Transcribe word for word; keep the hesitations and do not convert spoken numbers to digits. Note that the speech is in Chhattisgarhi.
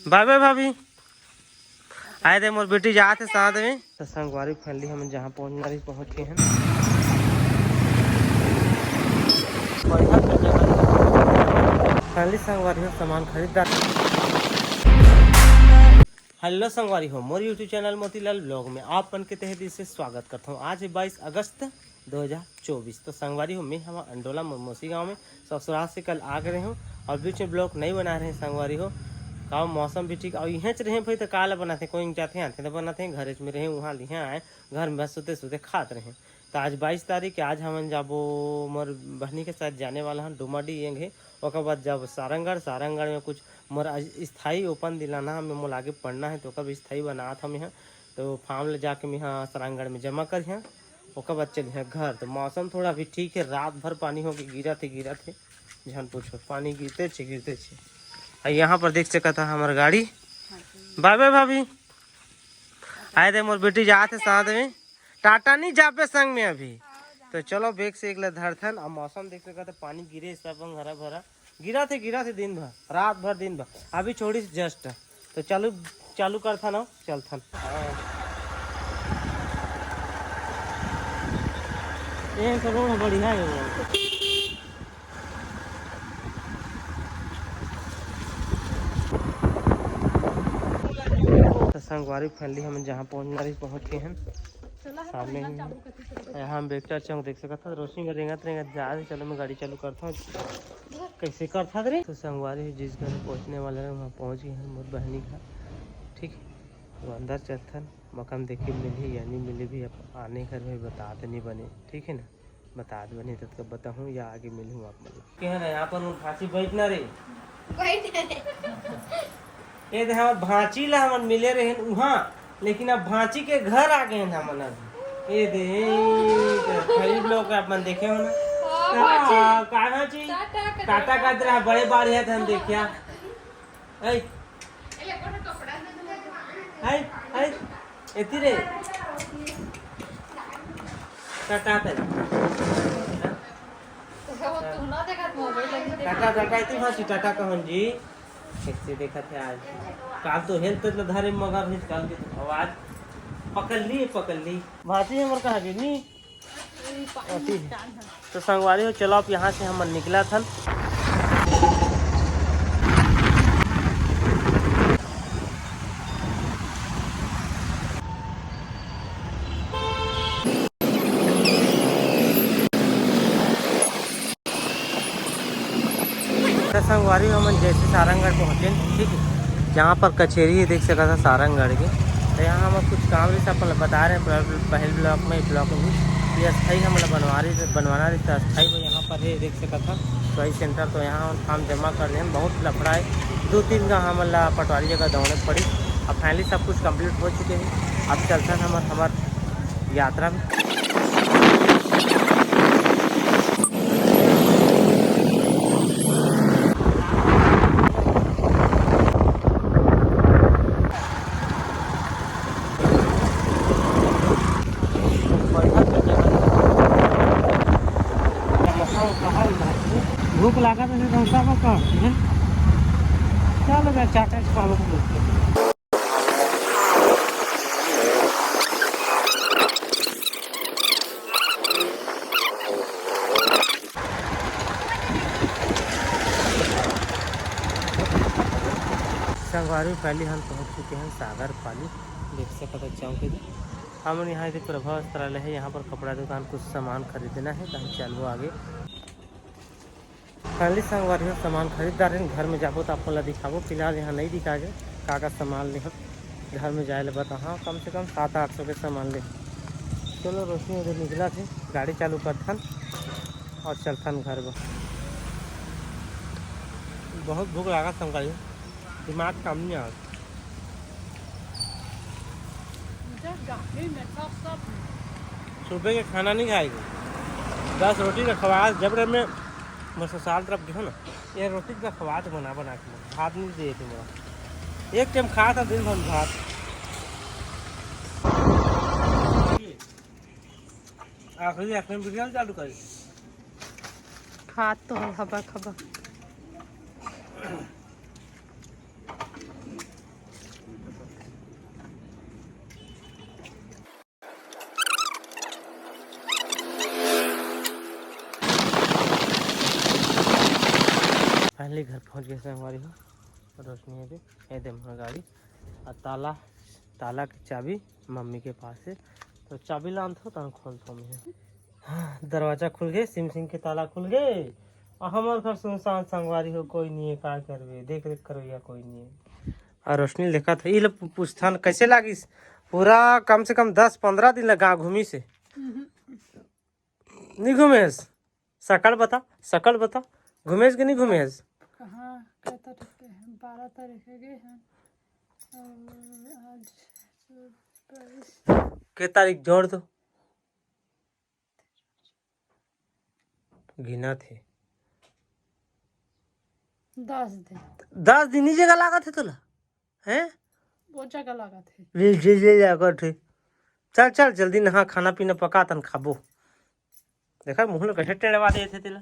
बाय बाय भाभी। आए दे, मोर बेटी जात हे साथ में। तो संगवारी, finally हम जहाँ पहुँचना रही, पहुँच गए हैं। Finally संगवारी हो, सामान खरीददार। हेलो संगवारी हो, मोर YouTube चैनल मोतीलाल ब्लॉग में आप मन के तहे दिल से स्वागत करता हूँ। आज है बाईस अगस्त दो हज़ार चौबीस। तो संगवारी हो, मैं हवा अंडोला म-, मौसी गाँव में ससुराल से कल आ गए हूँ और बीच में ब्लॉग नहीं बना रहे संगवारी हो। का मौसम भी ठीक, और इहें च रहे भाई, तो काला बनाते, कोई जाते आते तो बनाते, घर में रहे, वहाँ लिहे आए, घर में बस सुते सुते खात रहे। तो आज बाईस तारीख के, आज हमन जाबो मोर बहनी के साथ जाने वाला हन डुमाडी एंग है। ओकर बाद जाबो सारंगढ़, सारंगढ़ में कुछ मोर आज स्थायी ओपन दिलाना है, मैं मोला आगे पढ़ना है, तो ओकर भी स्थायी बनात हम यहाँ। तो फॉर्म ले जाके मैं यहाँ सारंगढ़ में जमा कर यहाँ, ओकर बाद चलिहा घर। तो मौसम थोड़ा अभी ठीक है, रात भर पानी होके गिरत हे, गिरत हे, झन पूछो, पानी गिरते छे, गिरते छे। आ यहाँ पर देख सकत हा हमर गाड़ी। बाय बाय भाभी। आए दे, मोर बेटी जात हे साथ में, टाटा नहीं जाबे संग में अभी। तो चलो, बैग से एक ले धरथन। अब मौसम देख सकत हा, पानी गिरे सब हरा भरा। गिरत हे, गिरत हे दिन भर, रात भर, दिन भर। अभी छोड़ी जस्ट। तो चालू, चालू करथन, आओ, चलथन। ये तो रोड बढ़िया है वो। तो संगवारी, finally हम जहाँ पहुँचना रही, पहुँच गए हैं। सामने ही यहाँ हम वेक्टर चौक देख सकत हन, रोशनी में रेंगत रेंगत जा रही। चलो, मैं गाड़ी चालू करता हूँ। कैसे करथा रे? तो संगवारी हो, जिस घर पहुँचने वाला रहे, वहाँ पहुँच गए हैं मोर बहनी घर। ठीक है, तो अंदर चलथन, मकान देखे मिलही या नहीं मिलही, भी अब आने घर में बतात नहीं बने, ठीक है ना? बतात बने तब तक बताहूँ या आगे मिलूँ आप मन ला। के है ना, यहाँ पर वो फांसी बैठना रे। बैठ गए। ये दे, हमर भांची ला हमन मिले रहे उहाँ, लेकिन अब भांची के घर आ गए हैं हमन अब। ये दे, ये तो खरीद लो के अपन देखे हो ना। हाँ, हाँ, भांची। का भांची? टाटा कर टाटा दे। कर दे रहा, बड़े बाढ़ है, धन देखिया। ऐ। ऐ, ऐ, एती रे। टाटा कर। वो तू ना देखा, मोबाइल लगी देखा। टाटा, टाटा, एती भांची, टाटा कहन जी। कैसे देखत हे आज? काल तो हेल्थ तो धरे मगर है, काल के तो आवाज पकड़ ली, पकड़ ली। भांची हमर कहाँ गे नी? अति। तो संगवारी हो, चलो अब यहाँ से हमन निकलत हन। तो संगवारी हो, हमन जैसे सारंगढ़ पहुँचे, ठीक है, जहाँ पर कचेरी है, देख सकत हा सारंगढ़ के। तो यहाँ हम कुछ काम रहिस अपन ला बता रहे हैं, पहल, पहल ब्लॉक में, ब्लॉक में भी ये अस्थाई हमन ला बनवा रही, बनवाना रही, तो अस्थाई वो यहाँ पर है, देख सकत हा स्वाई सेंटर। तो यहाँ हम फॉर्म जमा कर लेन, बहुत लफड़ा है, दो तीन का हमन ला पटवारी जगह दौड़े पड़ी। अब finally सब कुछ complete हो चुके हैं। अब चलथन हमर, हमर यात्रा में। भूख लागत है तो सब कर, हैं? चल बे, चाटे से पालो को। संगवारी, पहले हम पहुंच चुके हैं सागर पाली। देख सकत हो चौक के। हमन यहाँ एक प्रभा वस्त्रालय है, यहाँ पर कपड़ा दुकान, कुछ सामान खरीदना है, तो हम चलबो आगे। Finally संगवारी हो, सामान खरीद डारेन, घर में जाबो तो आप मन ला दिखाबो। फिलहाल यहाँ नहीं दिखा के का का सामान ले हम घर में जाए ले बताहा, कम से कम सात आठ सौ के सामान ले। चलो, रोशनी उधर निकला थे, गाड़ी चालू करथन और चलथन घर बर। बहुत भूख लागत संगवारी हो, दिमाग काम नहीं आवत। सुबह के खाना नहीं खाएगी, दस रोटी रखवा जब रे में मैं ससुराल तरफ गए ना, ये रोटी का खवात बना बना के, भात नहीं दे थे मोला। एक टाइम खा था दिन भर भात। आखिरी, आखिरी में बिरयानी चालू करी। खात तो हो हबक हबक। घर पहुँच गए संगवारी हो। रोशनी हे दे, हे दे मोर गाड़ी। और ताला, ताला के चाबी मम्मी के पास हे। तो चाबी लान थो, तहाँ खोल थो मैं। हाँ, दरवाजा खुल गए, सिम सिम के ताला खुल गए। और हमार घर सुनसान संगवारी हो, कोई नहीं है, का करबे, देख रेख करवैया कोई नहीं है। और रोशनी देखत हे, ई ले पु-, पूछथन कैसे लागिस? पूरा कम से कम दस पंद्रह दिन लगा घूमिस हे। नहीं घूमेस? सकल बता, सकल बता, घूमेस कि नहीं घूमेस? कहाँ, कै तारीख के हैं? बारह तारीख के गए हैं। और आज बाईस। के तारीख जोड़ दो। गिनत हे। दस दिन। दस दिन ही जगह लागत हे तोला, हैं? वो जगह लागत हे। ले, ले, ले लागत हे। चल, चल, जल्दी नहा, खाना पीना पका, तन खाबो। देखा, मुँह ल कैसे टेढ़वा देथे तेला।